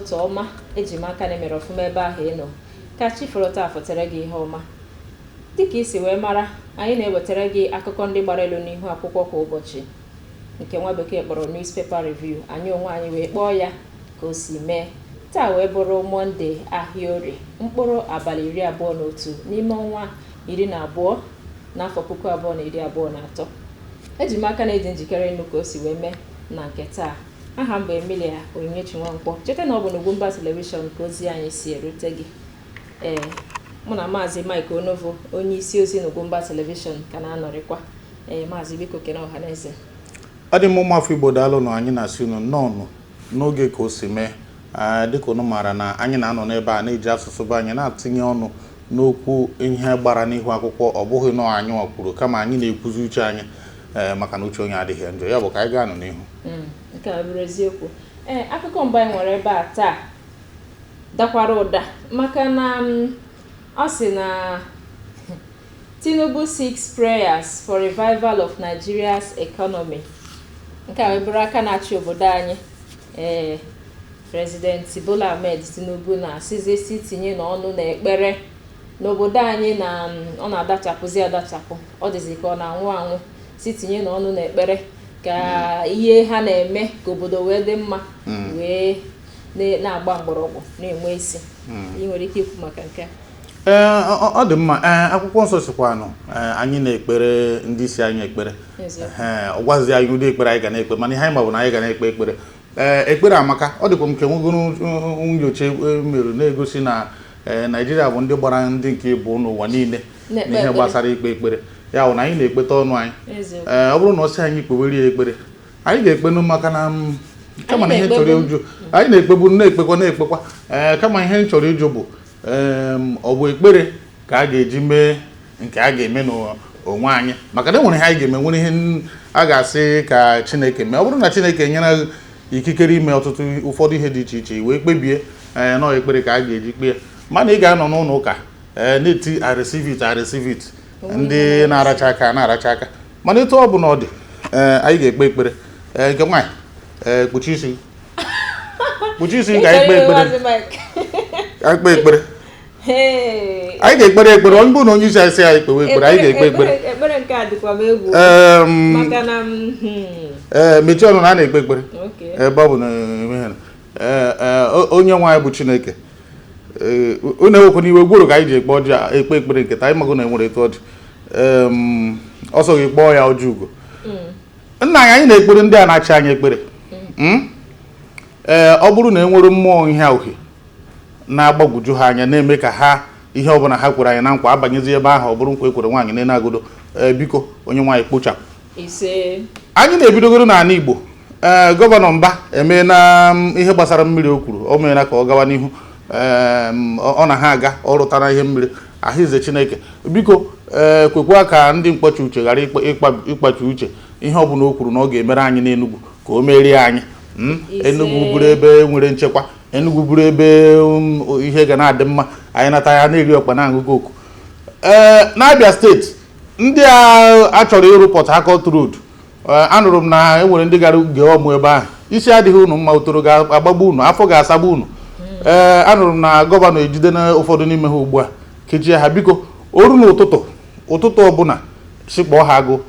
Ụtụtụ ọma. Eji m aka na emere ọfụma ebe ahụ ị nọ. Ka chi fọrọ taa fọtere gị ihe ọma. Dịka isi wee mara, anyị na-ewetara gị akụkọ ndị gbara elu n'ihu akwụkwọ kwa ụbọchị, nke nwa bekee kpọrọ newspaper review. Anyị onwe anyị wee kpọọ ya ka o si mee. Taa wee bụrụ Mọnde, ahịa Orie, mkpụrụ abalị 21 n'ime ọnwa 12 n'afọ 2023. Eji m aka na-eji njikere ịnụ ka o si wee mee na nke taa. Aha m bụ Emilia Onyinyechi Nwankwọ. Cheta na ọ bụ n'Ugwumba Television ka ozi anyị si erute gị. Ee, mụ na Maazị Mike Onovo, onye isi ozi n'Ugwumba Television, ka na-anọrịkwa. Ee, Maazị, biko kene ọha na eze. Ọ dị mma. Ụmụafọ Igbo, daalụ nụ. Anyị na-asị unu nnọọ n'oge ka o si mee. Dịka unu maara na anyị na-anọ n'ebe a na-eji asụsụ be anyị na-atinye ọnụ n'okwu ihe gbara n'ihu akwụkwọ. Ọ bụghị nọọ anyị kwuru, kama anyị na-ekwuzi uche anyị, ee, maka na uche onye adịghị njọ. Ya bụ ka anyị gaa-nụ n'ihu. Nke a bụrụ eziokwu. Ee, akụkọ mbụ anyị nwere ebe a taa dakwara ụda, maka na ọ sị na "Tinubu seeks prayers for revival of Nigeria's economy". Nke a wee bụrụ aka na-achị obodo anyị, ee, President Bola Ahmed Tinubu, na-asịzi si tinye n'ọnụ n'ekpere n'obodo anyị na ọ na-adachapụzi adachapụ, ọ dịzi ka ọ na-anwụ anwụ. Si tinye n'ọnụ n'ekpere ka ihe ha na-eme ka obodo wee dị mma, wee na-agba mgbọrọgwụ, na-enwe isi. Ị nwere ike ikwu maka nke a? Ee, ọ dị mma. Ee, akwụkwọ nsọ sikwanụ, ee, anyị na-ekpere ndị isi anyị ekpere. Ee, ọ gwazi anyị ụdị ekpere anyị ga na-ekpe, mana ihe anyị ma bụ na anyị ga na-ekpe ekpere. Ee, ekpere amaka. Ọ dịkwa nke nwegoro nyocha mere na-egosi na ee, Naijiria bụ ndị gbara ndị nke ịbụ n'ụwa niile na-ekpe n'ihe ekpere. Gbasara ikpe ekpere. Ya bụ na anyị na-ekpeta ọnụ anyị. Ee, ọ bụrụ na ọ sị anyị kpewere ya ekpere, anyị ga-ekpenu, maka na kama na ihe m chọrọ na-ekpebu. ịjụ, anyị na-ekpebu, na-ekpekwa, na-ekpekwa. Ee, kama ihe m chọrọ ịjụ bụ, ọ bụ ekpere ka a ga-eji mee nke a ga-eme n'onwe anyị? Maka na e nwere ihe anyị ga-eme, nwere ihe a ga-asị ka Chineke mee. Ọ bụrụ na Chineke nyere ikikere ime ọtụtụ ụfọdụ ihe dị iche iche, wee kpebie, ee, nọọ ekpere ka a ga-eji kpee ya, mana ị ga-anọ n'ụlọ ụka, ee, na-eti "I receive it, I receive it", ndị na-aracha aka na-aracha aka. Mana etu ọ bụ na ọ dị, ee, anyị ga-ekpe ekpere. Ee, nke nwaanyị, ee, kpuchi isi, kpuchi isi ka anyị kpee ekpere. Maazị Mike. Ka anyị kpee ekpere. Hey. Anyị ga-ekpere ekpere. Onye bụ na onye isi anyị sị anyị kpewe ekpere, anyị ga-ekpe ekpere. Ekpere nke a dịkwa m egwu, maka na Ee, mechie ọnụ na a na-ekpe ekpere. Okay. Ebe ọ bụ na emeghere, ee, ee, onye nwe anyị bụ Chineke, ee, unu ewekwana iwe. Gworo ka anyị ji ekpe ọjị, ekpe ekpere nke taa. Anyị mago na enwere etu ọ dị. Ọsọ gị kpọọ ya ọjị ugo. Nna anyị, anyị na-ekpere ndị a na-achị anyị ekpere. Ee, ọ bụrụ na e nwere mmụọ ihe uhie na-agbagwoju ha anya, na-eme ka ha ihe ọbụla ha kwere anyị na nkwa abanyezi ebe ahụ, ọ bụrụ nkwa ekwere nwaanyị na agodo, ee, biko, onye nwaanyị, kpochapụ. Ise. Anyị na-ebidogoro n'ala Igbo. Ee, Gọvanọ Mba emeela ihe gbasara mmiri o kwuru o meela ka ọ gawa n'ihu. Ee, ọ na ha aga, ọ rụtara ihe mmiri ahụize. Chineke, biko, ee, kwekwa ka ndị mkpọchi uche ghara ịkpachi uche. Ihe ọbụla o kwuru na ọ ga-emere anyị n'Enugu, ka o merie anyị. Ise. Enugu bụrụ ebe nwere nchekwa, Enugu bụrụ ebe ihe ga na-adị mma. Anyị nata ya na-eri ọkpa, na-aṅụ Coke. Ee, n'Abia Steeti, ndị a achọrọ ịrụ Port Harcourt Road. Ee, anụrụ m na e nwere ndị gara gee ọmụ ebe ahụ. Isi adịghị unu mma, utoro ga-agbagbu unu, afọ ga-asagbu unu. Ee, anụrụ m na gọvanọ ejide na ụfọdụ n'ime ha ugbu a, kechie ha. Biko, oru n'ụtụtụ, ụtụtụ ọbụla, si kpọọ ha agụ.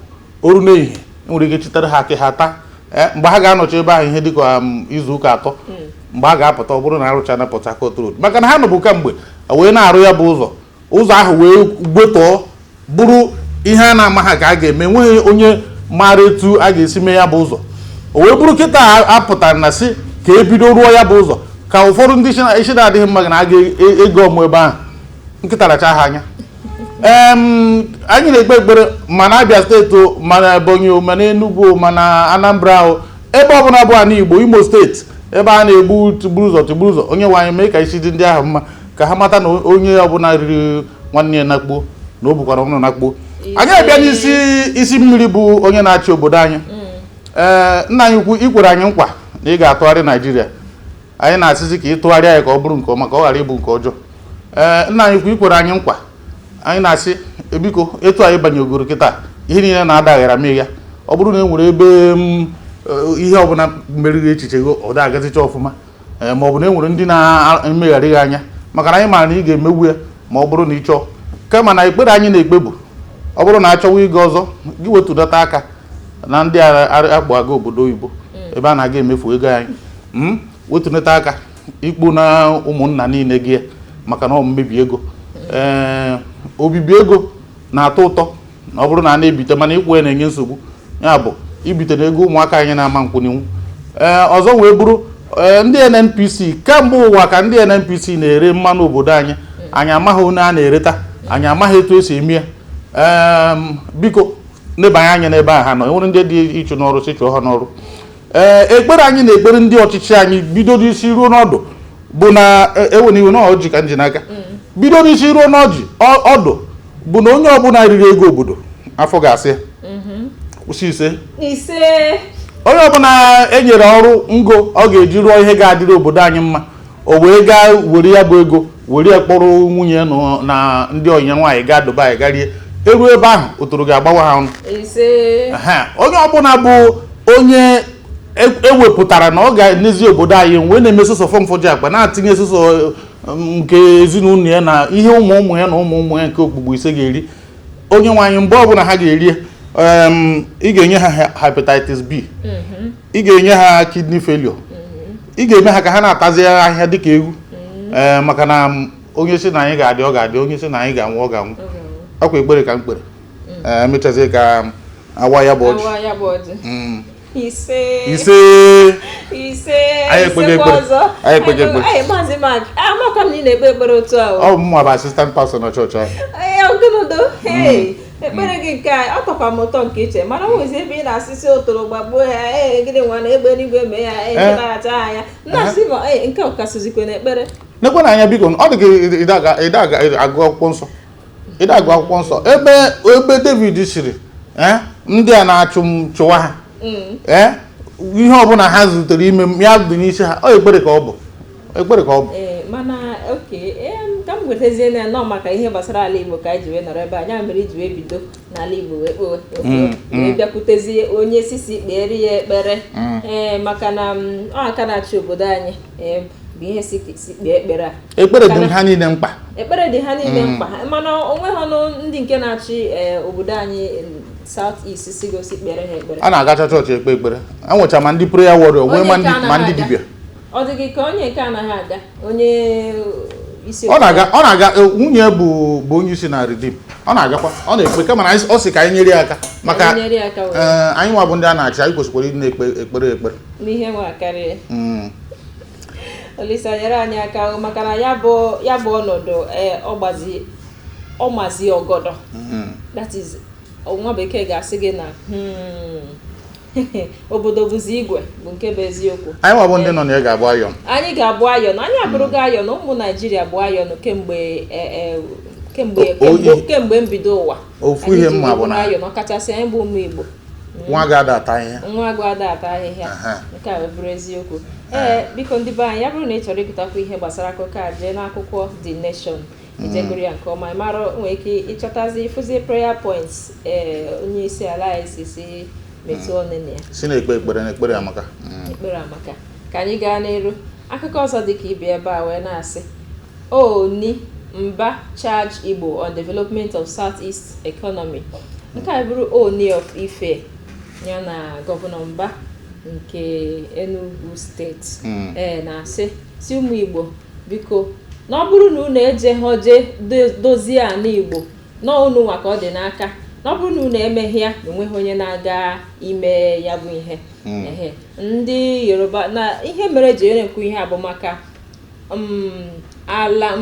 Oru n'ehihie, enwere ike chitere ha akị ha taa. Ee, mgbe ha ga-anọchi ebe ahụ ihe dịka izu ụka 3, mgbe a ga-apụta, ọ bụrụ na arụcha na Port Harcourt Road, maka na ha nọbụ kamgbe wee na-arụ ya bụ ụzọ, ụzọ ahụ wee gbetọọ, bụrụ ihe a na-ama ha ka a ga-eme. Enweghị onye maara etu a ga-esi mee ya bụ ụzọ. O wee bụrụ kịta a pụtara na si ka ebido rụọ ya bụ ụzọ, ka ụfọdụ ndị isi na-adịghị mma na aga ego ọmụ ebe ahụ, nkịta racha ha anya. Anyị na-ekpe ekpere ma na Abia Steeti o, ma na Ebonyi o, ma na Enugu o, ma na Anambra o, ebe ọbụla bụ ala Igbo, Imo Steeti, ebe a na-egbu tigburu ụzọ tigburu ụzọ. Onye nwe anyị, mee ka isi dị ndị ahụ mma, ka ha mata na onye ọbụla riri nwanne ya nakpuo, na o bukwara ọnụ nakpuo. Anyị abịa n'isi isi mmiri bụ onye na-achị obodo anyị. Ee, nna anyị ukwu, ikwere anyị nkwa na ị ga-atụgharị Naijiria. Anyị na-asịzi ka ị tụgharịa ya ka ọ bụrụ nke ọma, ka ọ ghara ịbụ nke ọjọọ. Ee, nna anyị ukwu, ikwere anyị nkwa. Anyị na-asị, biko, etu anyị banyegoro kịta, ihe niile na-ada aghara mee ya. Ọ bụrụ na e nwere ebe ihe ọbụla meriri echiche gị, ọ da agazicha ọfụma. Ma ọ bụ na e nwere ndị na-emegharị gị anya, maka na anyị maara na ị ga-emegbu ya ma ọ bụrụ na ị chọọ. Kama na ekpere anyị na-ekpe bụ, ọ bụrụ na achọwa ịga ọzọ, gị wetụdata aka na ndị akpụ aga obodo oyibo ebe a na-aga emefu ego anyị. Wetụnata aka ikpu na ụmụnna niile gị, maka na ọ mmebi ego. Ee, obibi ego na-atọ ụtọ na ọ bụrụ na a na-ebite, mana ịkwụ ya na-enye nsogbu. Ya bụ ibite na ego ụmụaka anyị na-ama nkwụnyenwu. Ee, ọzọ wee bụrụ, ee, ndị NNPC, kemgbe ụwa ka ndị NNPC na-ere mmanụ obodo anyị. Anyị amaghị onye a na-ereta, anyị amaghị etu esi eme ya. Ee, biko nebanye anya n'ebe a ha nọ. Enwere ndị dị ịchụ n'ọrụ, si chụọ ha n'ọrụ. Ee, ekpere anyị na-ekpere ndị ọchịchị anyị, bido n'isi ruo n'ọdụ, bụ na ewe n'iwe na ọjị ka nji n'aka, bido n'isi ruo n'ọjị ọdụ, bụ na onye ọbụla riri ego obodo, afọ ga-asị ya kwụsị. Ise. Ise. Onye ọbụla e nyere ọrụ ngo ọ ga-eji rụọ ihe ga-adịrị obodo anyị mma, o wee gaa were ya bụ ego were ya kpọrọ nwunye na ndị ọyị nwaanyị gaa Dubai gaa rie. Eruo ebe ahụ, otoro ga-agbawa ha ọnụ. Ise. Onye ọbụla bụ onye ewepụtara na ọ ga-enezi obodo anyị, wee na-eme sọsọ fọmfọji akpa, na-atinye sọsọ nke ezinụlọ ya na ihe ụmụ ụmụ ya na ụmụ ụmụ ya nke okpukpu ise ga-eri, onye nwe anyị, mgbe ọbụla ha ga-eri, ị ga-enye ha hepatitis B, ị ga-enye ha kidney failure, ị ga-eme ha ka ha na-atazi ahịhịa dịka ewu. Ee, maka na onye sị na anyị ga-adị, ọ ga-adị. Onye sị na anyị ga-anwụ, ọ ga-anwụ. Ọkwa ekpere ka m kpere. Ee, emechazie ka awa ya bụ ọjị. Awa ya bụ ọjị. Ise. Ise. Ise. Anyị ekpego Isekwa ekpere. ọzọ. Anyị ekpego ekpere. Anyị, Maazị Mark, amakwa m na ị na-ekpe ekpere otu a o. Ọ bụ mụnwa bụ assistant pastor na chọọchị ahụ. Ee, ogologo hey, ekpere gị nke a, ọ tọkwa m ụtọ nke iche, mana o nwezi ebe ị na-asịsị otoro gbagbuo ya. Ee, gịnị nwa na egbe eluigwe mee ya? Ee, Ee. ndị na-acha anya nna-asị ma ee, nke ọ kasịzikwe na ekpere. Nekwe na anya, biko, ọ dị ka ịda agụ akwụkwọ nsọ, ịda agụ akwụkwọ nsọ ebe David siri, ee, ndị a na-achụ m, chụwa ha, ee, ihe ọbụla ha zutere ime m, ya dị n'isi ha. Ọ ekpere ka ọ bụ, ekpere ka ọ bụ. Ee, mana oke ka m wetazie na nọ maka ihe gbasara ala Igbo ka anyị ji wee nọrọ ebe a. Ya mere iji wee bido n'ala Igbo wee kpewe, wee bịakwutezie onye sisi kpeere ya ekpere. Ee, maka na ọ aka na-achị obodo anyị, ee, bụ ihe si kpee ekpere a. Ekpere dị ha niile mkpa. Ekpere dị ha niile mkpa, mana onwe ha nụ ndị nke na-achị, ee, obodo anyị, South East, si gosi kpere ha ekpere. A na-agacha chọọchị ekpe ekpere. Enwecha ma ndị prayer warrior, nwee Onye ma nke ndị ma ndị anaghị aga. dibịa. Ọ dị gị ka onye nke anaghị aga, onye isi Ọ na-aga, ọ na-aga. Nwunye bụ onye isi na Redeem, ọ na-agakwa, ọ na-ekpe. Kama na ọ sị ka anyị nyere ya aka maka Anyị nyere ya aka wee anyị nwa bụ ndị a na-achị, anyị kwesịkwara ịdị na-ekpe ekpere ekpere. N'ihe nwa karịa. Olisa nyere anyị aka o, maka na ya bụ ọnọdụ, ee, ọ gbazi, ọ mazi ọgọdọ. That is, nwa bekee ga-asị gị na obodo bụzi igwe, bụ nke bụ eziokwu. Anyị nwa bụ ndị nọ na ya ga-abụ ayọn. Anyị ga-abụ ayọn. Anyị abụrụgo ayọn. Ụmụ Naijiria bụ ayọn kemgbe kemgbe kemgbe mbido ụwa. Ofu Anyị ihe ji mma wee bụ bụrụ na ayọn, ọkachasị anyị bụ ụmụ Igbo. Nwa ga-ada ata ahịhịa. Nwa agụ ada ata ahịhịa. Nke a wee bụrụ eziokwu. Ee, biko, ndị be anyị, ya bụrụ na ị chọrọ ịgụtakwu ihe gbasara akụkọ a, jee n'akwụkwọ The Nation, ijegoro ya nke ọma. Ị mara nwee ike ịchọtazi, ịfụzi prayer points, ee, onye isi ala anyị si metụ ọnụ na ya. Si na-ekpe ekpere na ekpere amaka. Ekpere amaka. Ka anyị gaa n'elu akụkọ ọzọ dị ka ibe ebe a wee na-asị, Ooni Mba charge Igbo on development of Southeast economy. Nke a bụrụ Ooni of Ife ya na Gọvanọ Mba nke Enugu Steeti, ee, na-asị si ụmụ Igbo, biko, na ọ bụrụ na unu ejeghọ je dozie ala Igbo, na unu nwa ka ọ dị n'aka, na ọ bụrụ na unu emeghị ya, na onweghị onye na-aga ime ya bụ ihe. Ehe, ndị Yoruba na ihe mere ji na-ekwu ihe a bụ maka ala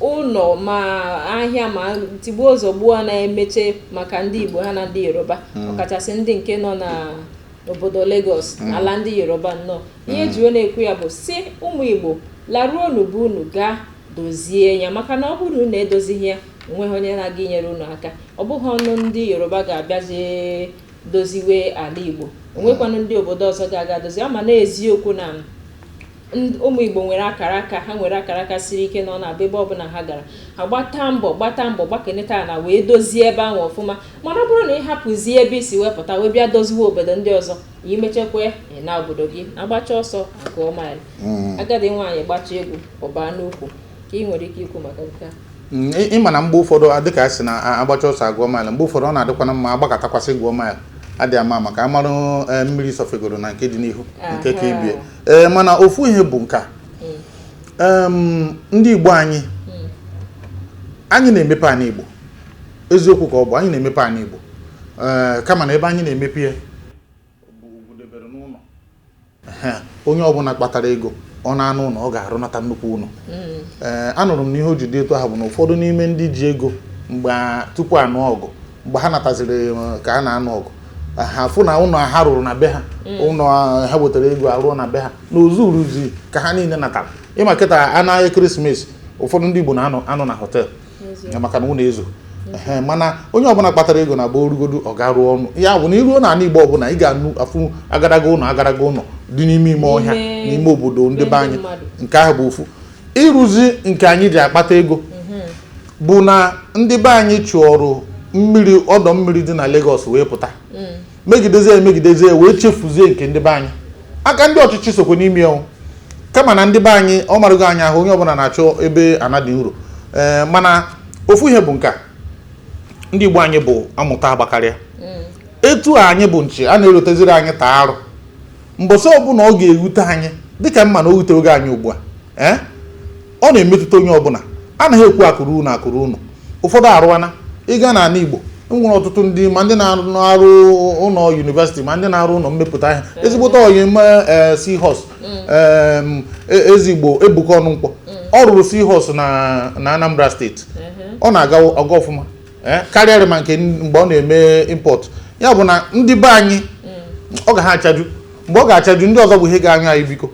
ụlọ ma ahịa ma tigbuo zọgbuo na-emeche maka ndị Igbo ha na ndị Yoruba, ọkachasị ndị nke nọ na obodo Lagos, ala ndị Yoruba nnọọ. Ihe eji wee na-ekwu ya bụ si ụmụ Igbo laruo unu bụ unu gaa dozie ya, maka na ọ bụrụ na unu edozighị ya, onweghị onye na-aga inyere unu aka. Ọ bụghị ọnụ ndị Yoruba ga-abịazi doziwe ala Igbo, onwekwanụ ndị obodo ọzọ ga-aga dozie ama. Na eziokwu na Ụmụ Igbo nwere akara aka, ha nwere akara aka siri ike na ọ na-abụ ebe ọbụla ha gara, ha gbata mbọ, gbata mbọ, gbakeneta na wee dozie ebe ahụ ọfụma. Mana ọ bụrụ na ị hapụzie ebe isi wepụta wee bịa doziwe obodo ndị ọzọ, imechekwa ị na obodo gị agbacha ọsọ agụọ maịlụ. Agadi nwaanyị gbacha egwu, ọbaa n'ukwu. Ka ị nwere ike ikwu maka nke a? Ịma na mgbe ụfọdụ, dịka a sị na agbacha ọsọ agụọ maịlụ, mgbe ụfọdụ ọ na-adịkwana mma agbakọtakwasị gụọ maịlụ. Adị ama maka amarụ mmiri sọfegoro na nke dị n'ihu nke ka ibie. Ee, mana ofu ihe bụ nke a. Ndị Igbo anyị, anyị na-emepe anyị Igbo, eziokwu ka ọ bụ, anyị na-emepe anyị Igbo, ee, kama na ebe anyị na-emepe ya bụ ugwudebere n'ụlọ. Ehe, onye ọbụla kpatara ego, ọ na-anụ ụlọ, ọ ga-arụnata nnukwu ụlọ. Ee, anụrụ m na ihe o ji dị etu ahụ bụ na ụfọdụ n'ime ndị ji ego mgbe tupu anụ ọgụ, mgbe ha nataziri ka a na-anụ ọgụ, ha fụ na ụlọ ha rụrụ na be ha, ụlọ ha wetara ego arụọ na be ha, na ozuruzi ka ha niile natara. Ịma kịta anaghị ekeresimesi, ụfọdụ ndị Igbo na-anọ anọ na hotel maka na ụlọ ezo. Ehe, mana onye ọbụla kpatara ego na agba orugodu, ọ ga-arụ ọnụ ya bụ na iruo n'ala Igbo ọbụla, ị ga-anụ afụ agadaga ụlọ, agadaga ụlọ dị n'ime ime ọhịa, n'ime obodo ndị be anyị. Nke ahụ bụ ofu ịrụzi nke anyị ji akpata ego bụ na ndị be anyị chụọrọ mmiri, ọdọ mmiri dị na Lagos wee pụta, megidezie emegidezie wee chefuzie nke ndị be anyị. Aka ndị ọchịchị sokwa n'ime ya, kama na ndị be anyị, ọ marụgo anyị ahụ, onye ọbụla na-achọ ebe ana dị nro. Ee, mana ofu ihe bụ nke a, ndị Igbo anyị bụ amụta agbakarịa. Etu a anyị bụ nchi a na-eroteziri anyị taa arụ, mbọsị ọbụla ọ ga-ewute anyị dịka mma na o wute oge anyị ugbu a. Ee, ọ na-emetụta onye ọbụla. Anaghị ekwu akụrụ unu, akụrụ unu. Ụfọdụ arụwana. Ịga n'ala Igbo, enwere ọtụtụ ndị, ma ndị na-arụ ụlọ university, ma ndị na-arụ ụlọ mmepụta ahịa. Ezigbote oyime Seahorse, ezigbo Ebuka Ọnụnkwọ, ọ rụrụ Seahorse na Anambra Steeti. Ọ na-aga ọga ọfụma karịa ma nke mgbe ọ na-eme import. Ya bụ na ndị be anyị, ọ ga ha achaju. Mgbe ọ ga-achaju, ndị ọzọ bụ ihe ga-anyụ anyị, biko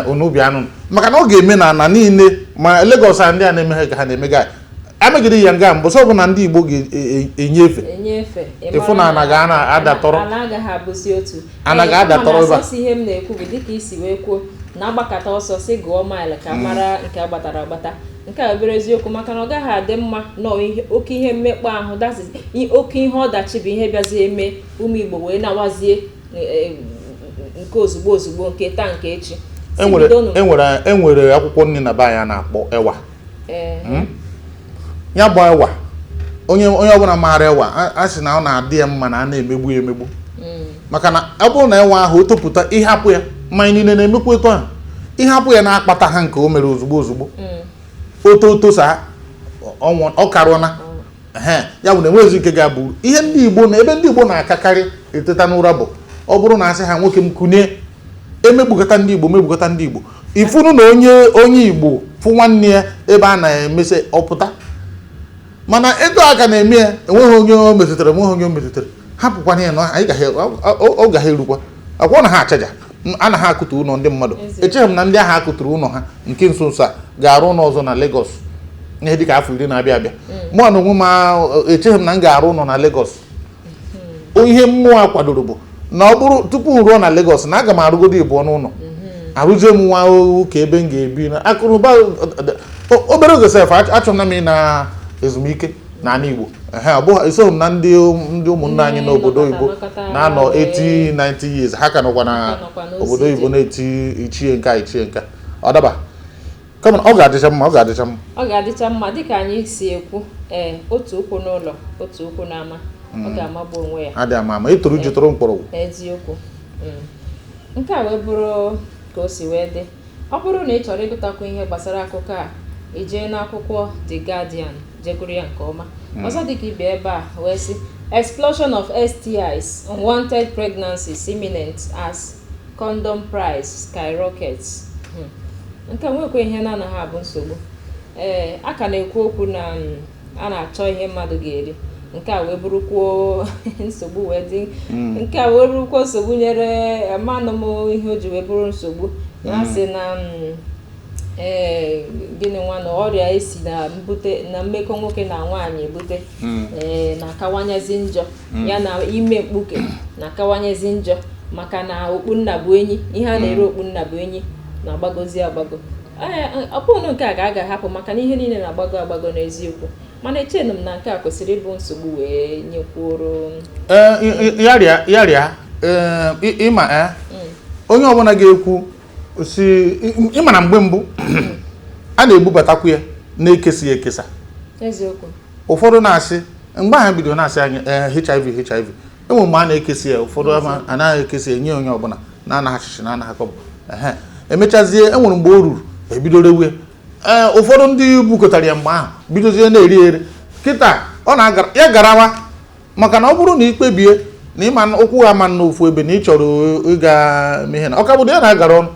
onubi anụ, maka na ọ ga-eme na ana niile ma Lagos a ndị a na-emeghe ka ha na-emega amegide ya nga. Mbọsị ọbụla ndị Igbo ga-enyefe enyefe, ịfụ na ana ga-adatọrọ. Ana agaghị abụzi otu. Ana ga-adatọrọ ebe a. Sọsọ ihe m na-ekwu bụ, dịka isi wee kwuo na agbakọta ọsọ si gụọ maịlụ ka mara nke agbatara agbata, nke a obere eziokwu, maka na ọ gaghị adị mma nọọ oke ihe mmekpa ahụ, that is oke ihe ọdachi bụ ihe bịazie eme ụmụ Igbo wee nawazie nke ozugbo ozugbo, nke taa, nke echi. Si Enwere bidonụ. Enwere akwụkwọ nri na be anyị a na-akpọ ewa. Ya bụ ewa, onye ọbụla maara ewa, a sị na ọ na-adị ya mma na a na-emegbu ya emegbu, maka na ọ bụrụ na ewa ahụ o topụta, ịhapụ ya, mmanya niile na-emekwa etu ahụ, ịhapụ ya na-akpata ha nke o mere ozugbo ozugbo, o totosa ọnwụ, ọ karụọna. Ehe, ya bụ na enweghịzi nke ga-abụ uru. Ihe ndị Igbo na ebe ndị Igbo na-akakarị eteta n'ụra bụ ọ bụrụ na asị ha, nwoke m kunie, emegbukọta ndị Igbo, megbukọta ndị Igbo, ifunu na onye Igbo fụ nwanne ya ebe a na-emesị ọpụta. Mana etu aka na-eme ya, enweghị onye o metụtara, enweghị onye o metụtara. Hapụkwana ya na anyị gaghị ọ gaghị erukwa akwọ na ha achaja a na ha akụtu ụlọ ndị mmadụ. Echeghị m na ndị ahụ akụturu ụlọ ha nke nso nso a ga-arụ ụlọ ọzọ na Lagos ihe dịka afọ 10 na-abịa abịa. Mụ na onwe m echeghị m na m ga-arụ ụlọ na Lagos. Ihe mmụọ a kwadoro bụ na ọ bụrụ tupu m ruo na Lagos, na aga m arụgodo ịbụọ n'ụlọ, arụzie m nwa ụka ebe m ga-ebi na akụnụba obere oge sef. Achọrọ m ị na ezumike n'ala Igbo. Ehe, ọ bụghị esoghị m na ndị ụmụnne anyị n'obodo oyibo na-anọ 80 90 years, ha ka nọkwa na Ha ka nọkwa n'ozi. Obodo oyibo na-eti ichie nka, ichie nka, ọ daba. Kama ọ ga-adịcha mma, ọ ga-adịcha mma. Ọ ga-adịcha mma, dịka anyị si ekwu, ee, otu ụkwụ n'ụlọ, otu ụkwụ n'ama, ọ ga-amagbu onwe ya. Adị ama ama ịtụrụ ji tụrụ mkpọrọgwụ. Eziokwu. Nke a wee bụrụ ka o si wee dị. Ọ bụrụ na ị chọrọ ịgụtakwu ihe gbasara akụkọ a, i jee n'akwụkwọ The Guardian jegụrụ ya nke ọma. Ọzọ dịka ibe ebe a wee sị, "Explosion of STIs, unwanted pregnancies imminent as condom price skyrockets." Nke a nwekwa ihe na-anaghị abụ nsogbu. Ee, a ka na-ekwu okwu na a na-achọ ihe mmadụ ga-eri, nke a wee bụrụkwuo nsogbu wee dị. Nke a wee bụrụkwuo nsogbu nyere amanụ m ihe o ji wee bụrụ nsogbu na asị na ee, gịnị nwa na ọrịa esi na mbute na mmekọ nwoke na nwaanyị ebute, ee, na-akawanyezi njọ, ya na ime mkpuke na-akawanyezi njọ, maka na okpu nna bụ enyi, ihe a na-ere okpu nna bụ enyi. Na-agbagozi agbago. Ee, ọ bụghị nke a ka a ga-ahapụ, maka na ihe niile na-agbago agbago n'eziokwu, mana echenu m na nke a kwesịrị ịbụ nsogbu wee nyekwuoro. Ee, ya rịa, ya rịa. Ee, ịma, ee, onye ọbụla ga-ekwu si ịma na mgbe mbụ a na-ebubatakwu ya na-ekesa ya ekesa. Ụfọdụ na-asị mgbe ahụ bidoro na-asị anyị ee HIV HIV, enwe mgbe a na-ekesi ya, ụfọdụ ama anaghị ekesi ya nye onye ọbụla na-anaghị achịchị na-anaghị kọbọ. Ehe, emechazie, enwere mgbe o ruru ebido rewe. Ee, ụfọdụ ndị bukọtara ya mgbe ahụ bidozie na-eri ere. Kịta ọ na-agara ya garawa, maka na ọ bụrụ na ikpebie na ịma ụkwụ ha ma n'ofu ebe na ị chọrọ ịga mee ihe na ọ ka bụ ya na-agara ọnụ,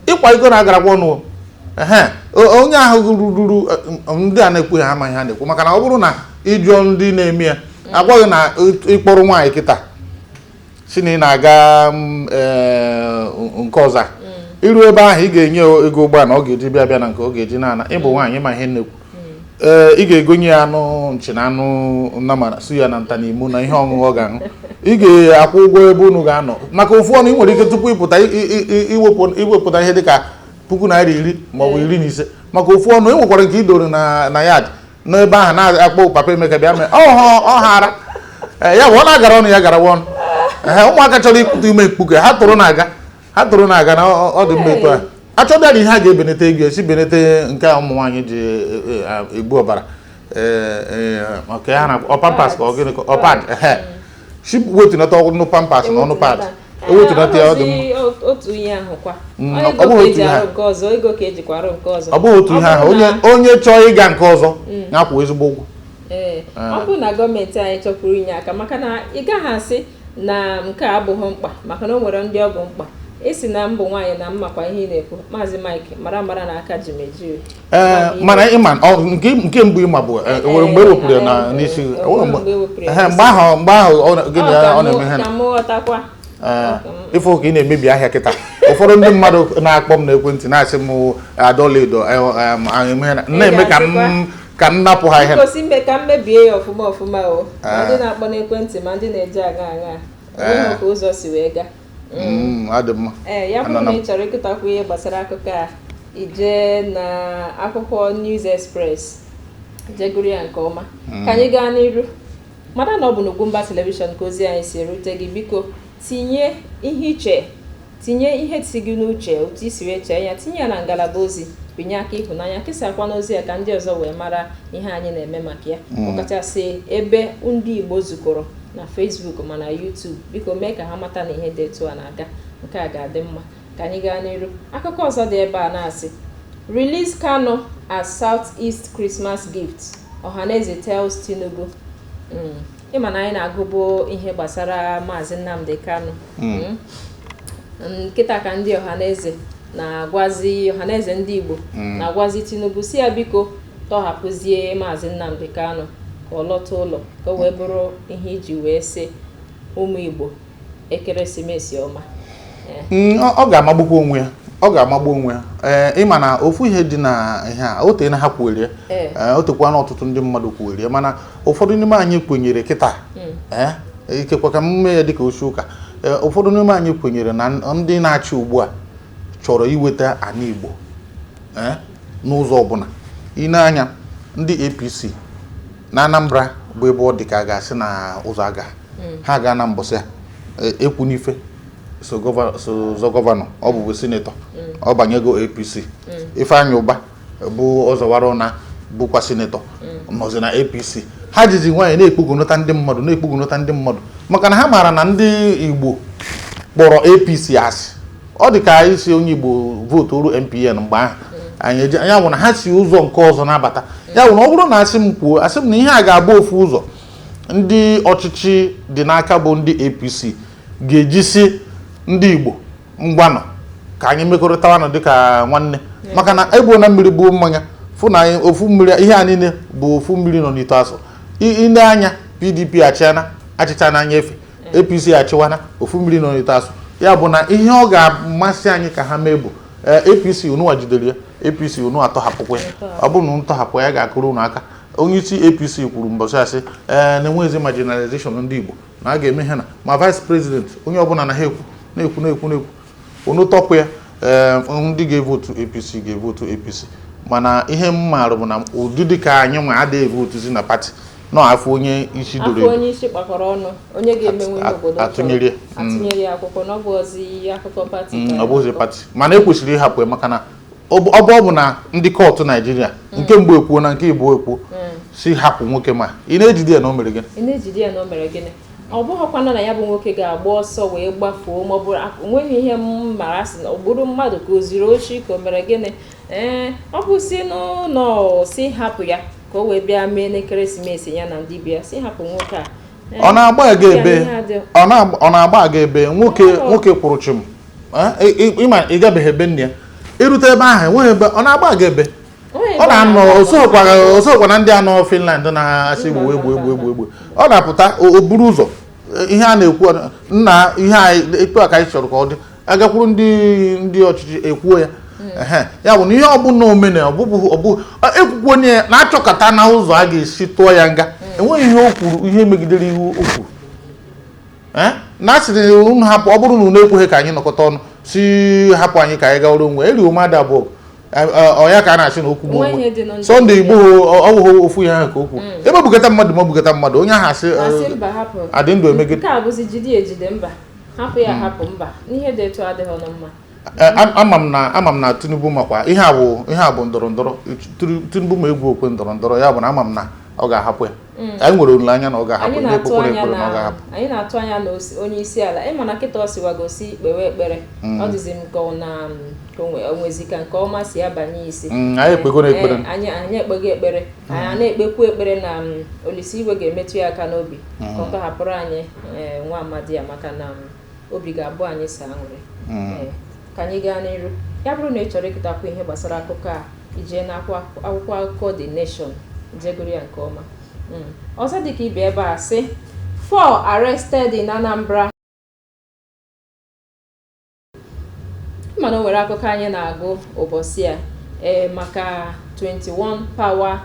ịkwa iko na-agarakwa ọnụ. Ehe, onye ahụ ruru ndị a na-ekwu ha amaghị ha na-ekwu, maka na ọ bụrụ na ịjụọ ndị na-eme ya, agwaghị na ịkpọrọ nwaanyị kịta si na ị na-aga nke ọzọ a, iru ebe ahụ ị ga-enye ego ụgbọala ọ ga-eji bịa bịa na nke ọ ga-eji na-ana. Ịbụ nwaanyị, ịma ihe nnekwu, ee, ị ga-egonye ya anụ nchi na anụ nnamara su ya na nta na imo na ihe ọṅụṅụ ọ ga-aṅụ. Ị ga-akwụ ụgwọ ebe unu ga-anọ maka ofu ọnụ. Ị nwere ike tupu ịpụta iwepụta ihe dịka ₦10,000 maọbụ 15 maka ofu ọnụ. E nwekwara nke idoro na yard n'ebe ahụ na-akpọ papa Emeka bịa mee ọhọ ọhara. Ya bụ ọ na-agara ọnụ, ya garawa ọnụ. Ee, ụmụaka chọrọ ịpụta ime mkpuke, ha tụrụ na-aga, ha tụrụ na-aga na ọ dị mma etu a. Achọbịara ihe a ga-ebenete ego esi benete nke a ụmụ nwaanyị ji egbu ọbara maka ya na ọ Pampers ka ọ gịnị ka ọ pad, ehe, si wetunata ọnụ Pampers na ọnụ pad, ewetunata ya, ọ dị mma. Otu ihe ahụ kwa. Ọ bụghị otu ihe nke ọzọ, ego ka ejikwa arụ nke ọzọ. Ọ bụghị otu ihe ahụ. Onye onye chọọ ịga nke ọzọ ya kwụ ezigbo ụgwọ. Ee, ọ bụrụ na gọọmenti anyị chọkwuru inye aka, maka na ị gaghị asị na nke a abụghị mkpa, maka na o nwere ndị ọ bụ mkpa. Esi na mbụ nwaanyị na mmakwa ihe ị na-ekwu, Maazị Mike, mara mara na aka ji meji. Ee, mana ịma nke mbụ ịma bụ enwere mgbe e wepụrụ ya na n'isi, mgbe ahụ mgbe ahụ gịnị ọ na-eme ha ka m ghọtakwa. Ịfụ ka ị na-emebi ahịa kịta. Ụfọdụ ndị mmadụ na-akpọ m n'ekwentị na-asị m adọla edo na-eme ka m napụ ha ihe. Gosi ka m mebie ya ọfụma ọfụma o, ma ndị na-akpọ n'ekwentị ma ndị na-eje aga aga onweghị ka ụzọ si wee gaa. Ọ dị mma. Ee, ya bụrụ na ị chọrọ ịkụtakwu ihe gbasara akụkọ a, ijee na akwụkwọ News Express jegoro ya nke ọma. Ka anyị gaa n'iru. Mara na ọ bụ n'Ugwumba Television ka ozi anyị si erute gị. Biko tinye ihe iche, tinye ihe si gị n'uche, otu isi wee chee ya, tinye ya na ngalaba ozi. Binye aka ịhụnanya, kesakwa n'ozi ya ka ndị ọzọ wee mara ihe anyị na-eme maka ya, ọkachasị ebe ndị Igbo zukọrọ na Facebook ma na YouTube. Biko mee ka ha mata na ihe dị etu a na-aga. Nke a ga-adị mma. Ka anyị gaa n'iru. Akụkọ ọzọ dị ebe a na-asị, "Release Kanu as South East Christmas gift, Ohanaeze tells Tinubu." Ịma na anyị na-agụbụ ihe gbasara Maazị Nnamdi Kanu. Nkịta ka ndị Ọhaneze na-agwazi, Ọhaneze ndị Igbo na-agwazi Tinubu si ya biko tọhapụzie Maazị Nnamdi Kanu ka ọ lọta ụlọ, ka o wee bụrụ ihe iji wee sị ụmụ Igbo ekeresimesi ọma. Ọ ga-amagbukwa onwe ya, ọ ga-amagbu onwe ya. Ee, ịma na ofu ihe dị na ihe a o tee na ha kwuwerie. Ee, o tekwa na ọtụtụ ndị mmadụ kwuwerie, mana ụfọdụ n'ime anyị kwenyere kịta, ee, ikekwa ka m mee ya dịka osi ụka. Ee, ụfọdụ n'ime anyị kwenyere na ndị na-achị ugbu a chọrọ iweta ana Igbo, ee, n'ụzọ ọbụla. Ị na-anya ndị APC na Anambra bụ ebe ọ dị ka a ga-asị na ụzọ aga ha gaa na mbọsị a ekwu n'ife so so zọ gọvanọ, ọ bụbu senator, ọ banyego APC. Ifeanyị Ụba bụ ọzọwara na bụkwa senator nọzi na APC. Ha jizi nwaanyị na-ekpogonata ndị mmadụ, na-ekpogonata ndị mmadụ, maka na ha maara na ndị Igbo kpọrọ APC asị. Ọ dị ka anyị si onye Igbo vote NPN mgbe ahụ anyị eje ya bụ na ha si ụzọ nke ọzọ na-abata. Ya bụ na ọ bụrụ na asị m kwuo, asị m na ihe a ga-abụ ofu ụzọ ndị ọchịchị dị n'aka bụ ndị APC ga-ejisi ndị Igbo ngwanụ ka anyị mekọrịtawanụ dịka nwanne, maka na egbuo na mmiri gbuo mmanya fụ na anyị ofu mmiri, ihe a niile bụ ofu mmiri nọ n'ite asụ. Ile anya PDP achịana achịcha n'anya efe, APC achịwana, ofu mmiri nọ n'ite asụ. Ya bụ na ihe ọ ga-amasị anyị ka ha mee bụ, ee, APC unu jidere ya, APC unu atọhapụkwa ya. Ọ bụrụ na unu tọhapụ ya, ga-akụrụ unu aka. Onye isi APC kwuru mbọsị asị, ee, na-enweghịzi marginalization ndị Igbo, na a ga-eme ihe na ma vice president onye ọbụla na ha ekwu na-ekwu na-ekwu na-ekwu unu tọpụ ya. Ee, ndị ga-evotu APC ga-evotu APC, mana ihe m maara bụ na ụdị dịka anyị nwa adịghị evotuzi na pati nọ afọ onye isi doro afọ edo. Onye isi kpakọrọ ọnụ, onye ga-emenwu ihe obodo chọrọ. Atụnyere ya. Atụnyere ya akwụkwọ na ọ bụ ozi akụkọ pati ka Ọ bụghịzi na-akọ. pati, mana ekwesịrị ịhapụ ya, maka na ọ bụ na ndị kọtụ Naijiria nke mbụ ekwuo na nke ịbụọ ekwuo si hapụ nwoke, ma ị na-ejide ya na o mere gịnị? Ị na-ejide ya na o mere gịnị? Ọ bụghịkwana na ya bụ nwoke ga-agba ọsọ wee gbafuo, ma ọ bụ onweghị ihe m mara sị na o gburu mmadụ, ka o zuru oshi, ka o mere gịnị. Ee, ọ bụ si n'ụlọ si hapụ ya ka o wee bịa mee n'ekeresimesi ya na ndị bịa si hapụ nwoke a. Ee, Ọ na-agba aga ya ebe ihe adị- ọ na-agba aga ebe nwoke Ọ. nwoke kwụrụ chịm. Eh, ịma ị gabeghị ebe nne ya irute ebe ahụ, enweghị ebe ọ na-agba aga ebe Onweghị ọ ebe na-anọ. na-agba. Osoghịkwa na ndị anọ Finland na-asị egbu egbu egbu egbu egbu. Ọ na-apụta o buru ụzọ, ihe a na-ekwu nna ihe anyị etu a ka anyị chọrọ ka ọ dị, agakwuru ndị ọchịchị ekwuo ya. Ehe, ya bụ na ihe ọbụla omene ọbụbụ ọbụ ekwukwo onye ya na-achọkọta na ụzọ a ga-esi tụọ ya nga, enweghị ihe o kwuru ihe megidere iwu o kwuru. Eh? Na asịrị unu hapụ, ọ bụrụ na unu ekweghị ka anyị nọkọta ọnụ, si hapụ anyị ka anyị gawara onwe eri mmadụ abụọ, ọ ya ka a na-asị na okwu gbuo Onwe onwe ihe dị na ndụ Sunday ya. Igboho ọ bụghị ofu ihe ahụ ka o kwuru ebe bugata mmadụ, ma bugata mmadụ onye ahụ asị Asị mba, hapụ. Adị ndụ emegide. Nke a bụzi jide ejide, mba, hapụ ya, hapụ, mba, n'ihe dị etu adịghị ọnụ mma. Ama m na Tinubu makwa ihe a bụ ndọrọ ndọrọ. Tinubu ma egwu okwe ndọrọ ndọrọ ya bụ na ama m na ọ ga-ahapụ ya. Anyị nwere olileanya na ọ ga-ahapụ Anyị ndị na-atụ ekpekwere anya ekpere na ọ na ga-ahapụ. Anyị na-atụ anya na onye isi ala, ịma na kịta ọ siwagosi kpewe ekpere, ọ dịzi m ka ọ na ka o nwezi ka nke ọma si abanye isi. Anyị ekpego na ekpere. Ee, anyị ekpego ekpere, anyị na-ekpekwu ekpere na Olise Igwe ga-emetụ ya aka n'obi ka ọ tọhapụrụ anyị, nwa amadi ya, maka na obi ga-abụ anyị so aṅụrị. Ee, ka anyị gaa n'iru. Ya bụrụ na ị chọrọ ịgụtakwu ihe gbasara akụkọ a, ijee n'akwụkwọ akwụkwọ akụkọ The Nation, jegoro ya nke ọma. Ọzọ dịka ibe ebe a sị, four arrested in Anambra. Mana o nwere akụkọ anyị na-agụ ụbọchị a, ee, maka 21 power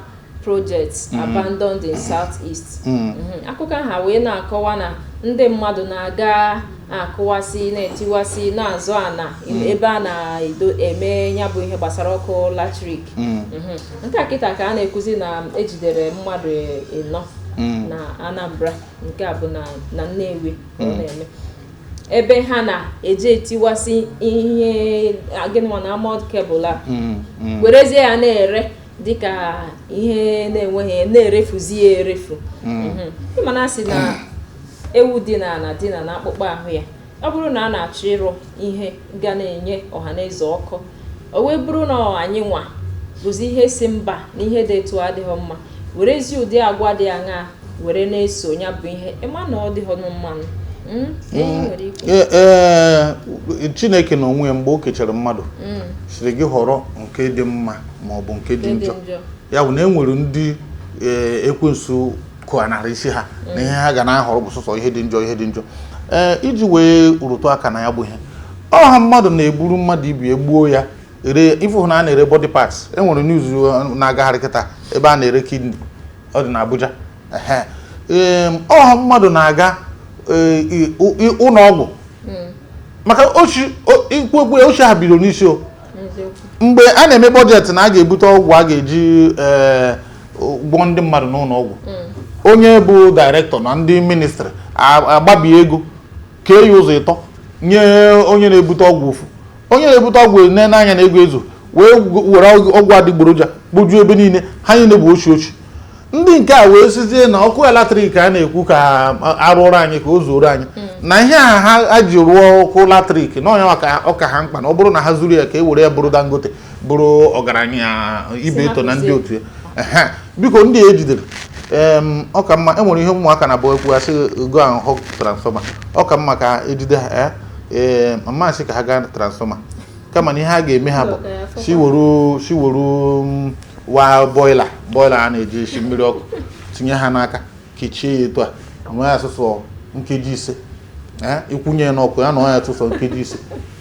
projects abandoned in South East. Akụkọ ahụ wee na-akọwa na ndị mmadụ na-aga akụwasị, na-etiwasị, na-azụ ana ebe a na-edo eme ya bụ ihe gbasara ọkụ latrik. Nke a kịta ka a na-ekwuzi na ejidere mmadụ ịnọ na Anambra. Nke a bụ na Nnewi ka ọ na-eme, ebe ha na-eje etiwasị ihe gịnị nwa na armored cable a, werezie ya na-ere dịka ihe na-enweghị, na-erefuzi ya erefu. Ịma na asị na ewu dị n'ala dị na n'akpụkpọ ahụ ya. Ọ bụrụ na a na-achọ ịrụ ihe ga na-enye ọha na eze ọkụ, o wee bụrụ na anyị nwa bụzi ihe si mba na ihe dị etu adịghị mma, werezie ụdị agwa dị aṅaa were na-eso ya bụ ihe, ịma na ọ dịghị mmanụ. Ihe nwere ikwu. Ee, Chineke na onwe ya, mgbe o kechara mmadụ, siri gị họrọ nke dị mma ma ọ bụ nke dị nke dị njọ. Njọ. Ya bụ na e nwere ndị, ekwensu kụghanara isi ha na ihe ha ga na-ahọrọ bụ sọsọ ihe dị njọ, ihe dị njọ. Ee, iji wee rụtụ aka na ya bụ ihe ọha mmadụ na-egburu mmadụ ibi, egbuo ya ere. Ịfụ na a na-ere body parts, e nwere news na-agagharị kịta ebe a na-ere kidney, ọ dị n'Abuja. Ehe. Ee, ọha mmadụ na-aga ụlọ ọgwụ maka ochi ikwu okwu ya, ochi ha bidoro n'isi o. Mgbe a na-eme budget na a ga-ebute ọgwụ a ga-eji gwọọ ndị mmadụ n'ụlọ ọgwụ, onye bụ director na ndị ministry agbabie ego, kee ya ụzọ ịtọ, nye onye na-ebute ọgwụ ofu. Onye na-ebute ọgwụ nene anya na ego ezu wee were ọgwụ adịgboroja kpojuo ebe niile. Ha niile bụ ochi ochi. Ndị nke a wee sizie na ọkụ eletrik a na-ekwu ka arụọrọ anyị, ka o zuoro anyị na ihe a ha ji rụọ ọkụ latrik na ọnya maka ọka ha mkpa, na ọ bụrụ na ha zuru ya, ka e were ya bụrụ Dangote, bụrụ ọgaranya ibe eto na ndị otu ya. Ehe, biko, ndị a ejidere, ọ ka mma enwere ihe ụmụaka na-abụ ekwu, asị go and hug transformer. Ọ ka mma ka ejide ha, ee, mmasị ka ha gaa transformer, kama na ihe a ga-eme ha bụ si were wa boiler, boiler a na-eji esi mmiri ọkụ, tinye ha n'aka, kechie ya etu a, nwee asụsụ nkeji 5, ee, ikwunye ya n'ọkụ, ya na ọ ya tụsọ nkeji 5.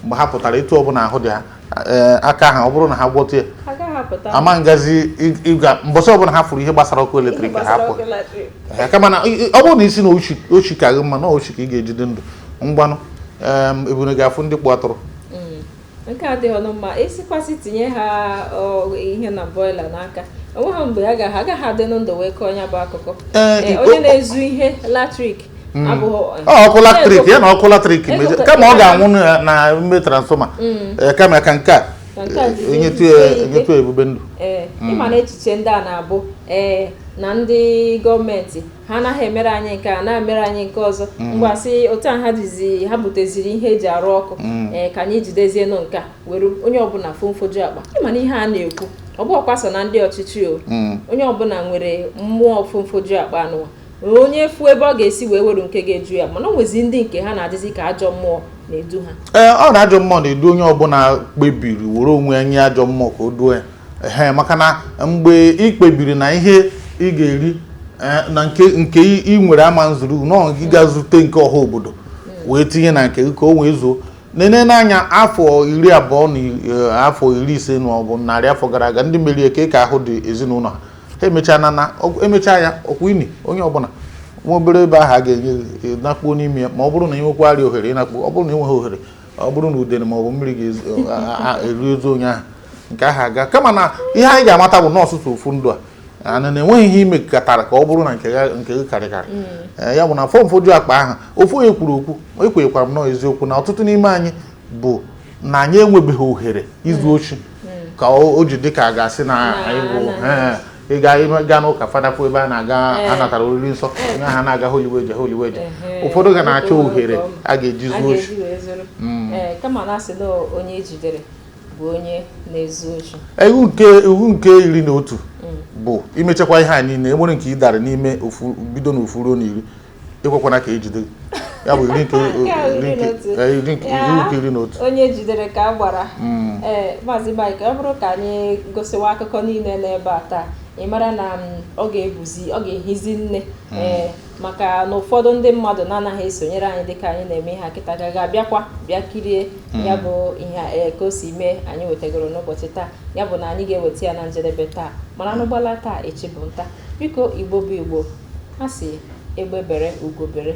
Mgbe ha pụtara, etu ọbụla ahụ dị ha, ee, aka ha, ọ bụrụ na ha gwọtụ ya, Agaghị apụta. Ama ngazi ịga mbọsị ọbụla ha fụrụ ihe gbasara ọkụ ihe eletrik ha gbasara pụ ọkụ eletrik. Ee, kama na ọ bụrụ na isi na ochi ochi ka gị mma na ochi ka ị ga-ejide ndụ ngwanụ. Ebune ga-afụ ndị kpụ atụrụ. Nke a adịghị ọnụ mma. Esikwasị tinye ha ihe na boiler n'aka, onweghị mgbe ha agaghị adị ndụ wee kọọ ya bụ akụkọ. Onye na-ezu ihe latrik abụghị Ọ ọkụ latrik ya na ọkụ latrik Ego kama ọ ga-anwụ na ime transformer. Kama ka nke a Ka nke a jizie enyetụ ike ya ike. Enyetụ ya ebube ndụ. Ee, ịma na echiche ndị a na-abụ na ndị gọọmenti ha anaghị emere anyị nke a, na-emere anyị nke ọzọ. Mgbasị otu a ha jizi ha buteziri ihe eji arụ ọkụ, ka anyị jidezienụ nke a were onye ọbụla fomfoju akpa. Ịma na ihe a na-ekwu ọ bụ ọkwa so na ndị ọchịchị o, onye ọbụla nwere mmụọ fomfoju akpa anụwa, onye fu ebe ọ ga-esi wee were nke ga-eju ya. Mana o nwezi ndị nke ha na-adịzi ka ajọ mmụọ na-edu ha. Ee, ọ na ajọ mmụọ na-edu onye ọbụla kpebiri were onwe ya nye ajọ mmụọ ka o duo ya. Ehe, maka na mgbe ị kpebiri na ihe ị ga-eri na nke ị nwere ama nzuru nọọ, gị ga zute nke ọha obodo wee tinye na nke gị ka o wee zuo. Nene n'anya afọ 20 na afọ 50 na ọ bụ 100 afọ gara aga, ndị merie ka ahụ dị ezinụlọ ha, ha emechaa na emechaa ya ọkwa ini onye ọbụla nwa obere ebe ahụ a ga-enye gị nakpuo n'ime ya. Ma ọ bụrụ na ị nwekwarị ohere ịnakpu, ọ bụrụ na ị nweghị ohere, ọ bụrụ na udene ma ọ bụ mmiri ga-eru ezu onye ahụ, nke ahụ aga. Kama na ihe anyị ga-amata bụ nọọsụ ofu ndụ a ana na enweghị ihe imekọtara ka ọ bụrụ na nke gị karịkarị. Ya bụ na fọmfoju akpa ahụ ofu onye kwuru okwu, ekwenyekwara m nọọ eziokwu na ọtụtụ n'ime anyị bụ na anyị enwebeghị ohere izu ochi ka o ji dị ka a ga-asị na anyị bụ ị ga n'ụka fada fụ ebe a na-aga anatara oriri nsọ, onye ahụ na-aga holiweje holiweje. Ụfọdụ ga na-achọ ohere a ga-eji a zuo ochi. Ga-eji wee zuru. Kama na asị na onye ejidere bụ onye na-ezu ochi. Iwu nke 11 bụ imechakwa ihe a niile enwere nke ị dara n'ime ofu bido n'ofu ruo n'iri, ekwekwana ka ejide gị. Ya bụ iri nke Nke a iri iri nke na otu. iri nke Ya. iwu nke 11. Onye ejidere ka a gbara. Ee, Maazị Mike, ọ bụrụ ka anyị gosiwa akụkọ niile n'ebe a taa, ị mara na ọ ga-ebuzi, ọ ga-ehizi nne. Ee, maka na ụfọdụ ndị mmadụ na-anaghị esonyere anyị dịka anyị na-eme ihe a kịta ka ga-abịakwa bịa kirie ya bụ ihe a, ka o si mee anyị wetagoro n'ụbọchị taa. Ya bụ na anyị ga-eweta ya na njedebe taa, mana anụ gbala taa, echi bụ nta. Biko, Igbo bụ Igbo, a sị egbe bere ugo bere,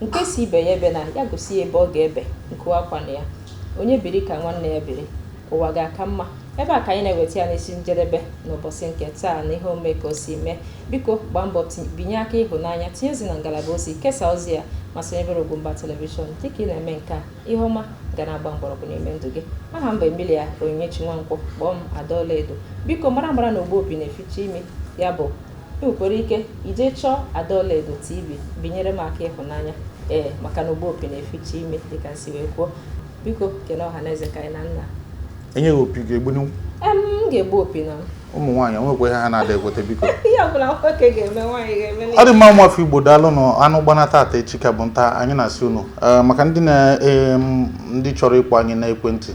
nke si ibe ya ebe na ya gosi ya ebe ọ ga-ebe nku akwa na ya. Onye biri ka nwanne ya biri, ụwa ga-aka mma. Ebe a ka anyị na-eweta ya n'isi njedebe n'ụbọchị nke taa na ihe ome ka o si mee. Biko gbaa mbọ binye aka ịhụnanya, tinye ozi na ngalaba ozi, kesaa ozi ya ma sonyebere Ugwumba Television. Dịka ị na-eme nke a, ihe ọma ga na-agba mgbọrọgwụ n'ime ndụ gị. Aha m bụ Emilia Onyinyechi Nwankwọ, kpọọ m Adaọlaedo. Biko mara mara na ogbu opi na-eficha imi. Ya bụ ị nwekwara ike ije chọọ Adaọlaedo TV, binyere m aka ịhụnanya. Ee, maka na ogbu opi na-eficha imi, dịka nsi wee kwuo. Biko kene ọha na eze ka anyị na nna. Enyeghị opi ga-egbunwu. Em, m ga-egbu opi na m. Ụmụ nwaanyị onwekwa ihe ha na-ada ekweta, biko. Ihe ọbụla nwoke ga-eme, nwaanyị ga-eme. Ọ dị mma. Ụmụafọ Igbo, daalụ nụ. Anụ gbana tata, echi ka bụ nta. Anyị na-asị unu maka ndị na ndị chọrọ ịkpọ anyị n'ekwentị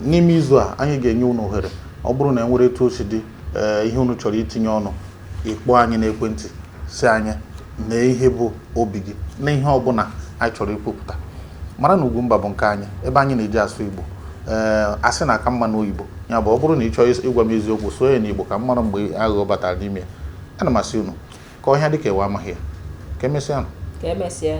n'ime izu a, anyị ga-enye unu ohere. Ọ bụrụ na enwere etu o si dị, ihe unu chọrọ itinye ọnụ, ịkpọ anyị n'ekwentị si anyị na ihe bụ obi gị na ihe ọbụla anyị chọrọ ikwupụta. Mara na Ugwumba bụ nke anyị, ebe anyị na-eji asụ Igbo. Ee, asị na aka mma n'oyibo. Ya bụ, ọ bụrụ na ị chọọ ịgwa m eziokwu, sụọ ya n'Igbo ka m mara mgbe aghụghọ batara n'ime ya. Ana m asị unu ka ọhịa dị ka ewe amaghị ya. Ka emesịa. Ka emesịa.